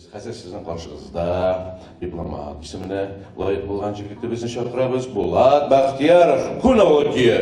Хәзер сезнең каршыгызда дипломат исеменә лаек булган җегетебезне чакырабыз. Булат Бәхтияров, Күн авылы көе.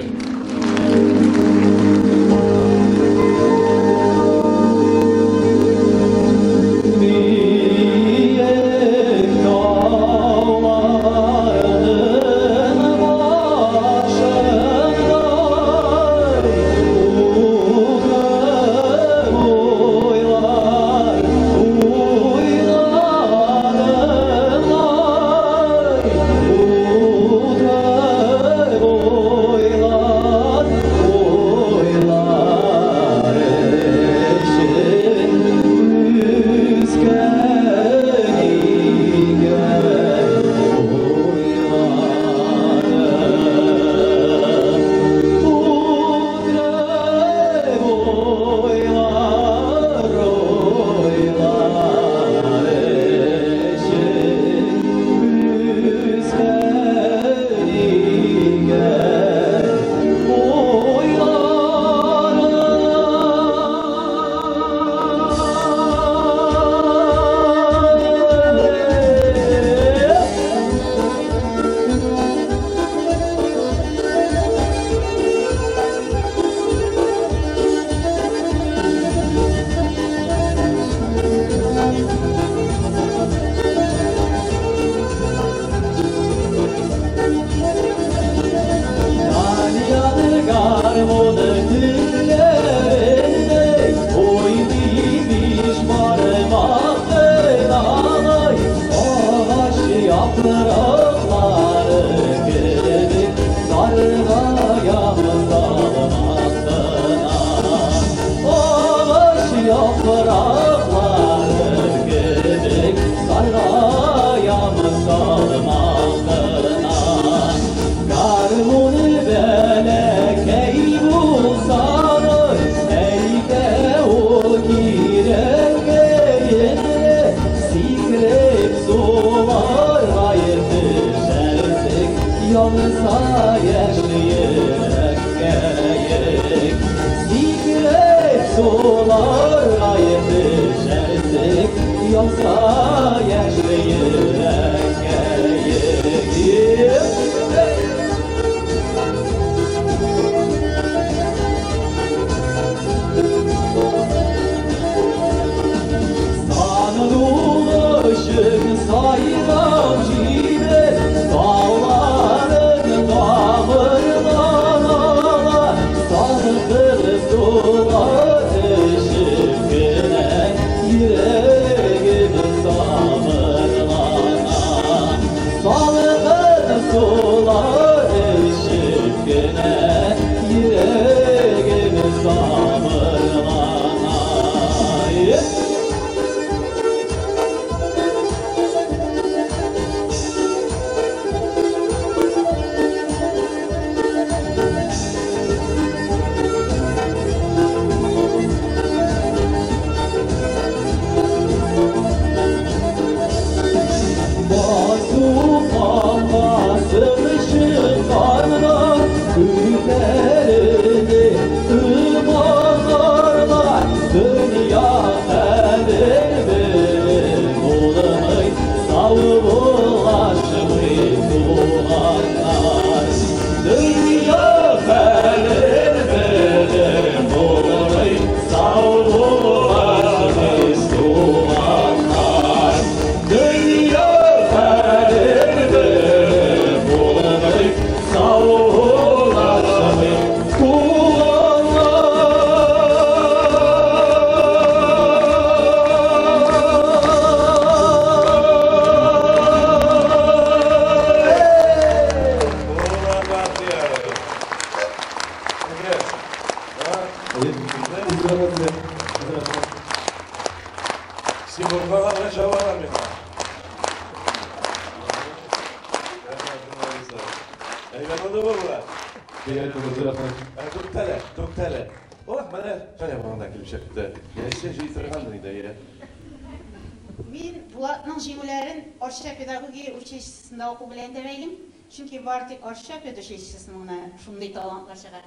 Чөнки бары тик Арча педучилищесының гына шундый талантлар чыга.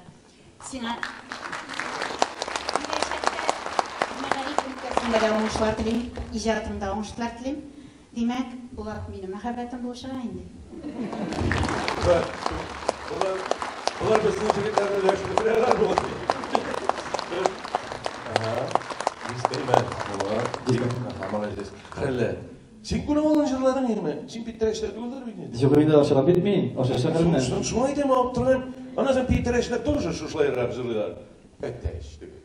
Сиңа киләчәктә мәгариф өлкәсендә Творчествоңда да уңышлар телим, иҗатыңда уңышлар телим. Димәк, Булат минем мәхәббәтем булып чыга инде. Болар, болар безнең җегетләрне өләшеп бетерәләр бугай. Ага. Истәймә. Булат. Ага, молодец. Карале. Син күрә алган җырладың инде. Син Питрәчләр түгелдер бит инде. Юк, инде ашаган бит мин. Ашаша хәлемнән. Шуңа әйтәм, алып торган. Аннан соң Питрәчләр тоже шушылайрак җырлыйлар. Әтәч дип.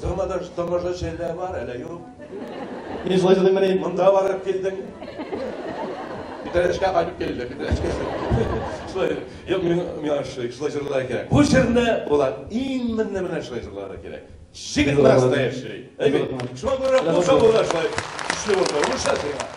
Замадаш тамашачы әллә бар, әллә юк. Мин шулай җырлыйм мени. Монда барып килдең. Питрәчкә кайтып килде, Питрәчкә. Шулай, юк, мин миңа шулай шулай җырларга кирәк. Бу җырны Булат именно менә шулай җырларга кирәк. Җегет настоящий. Әйбәт. Шуңа күрә кул чабулар шулай көчле булды. Уңышлар сиңа.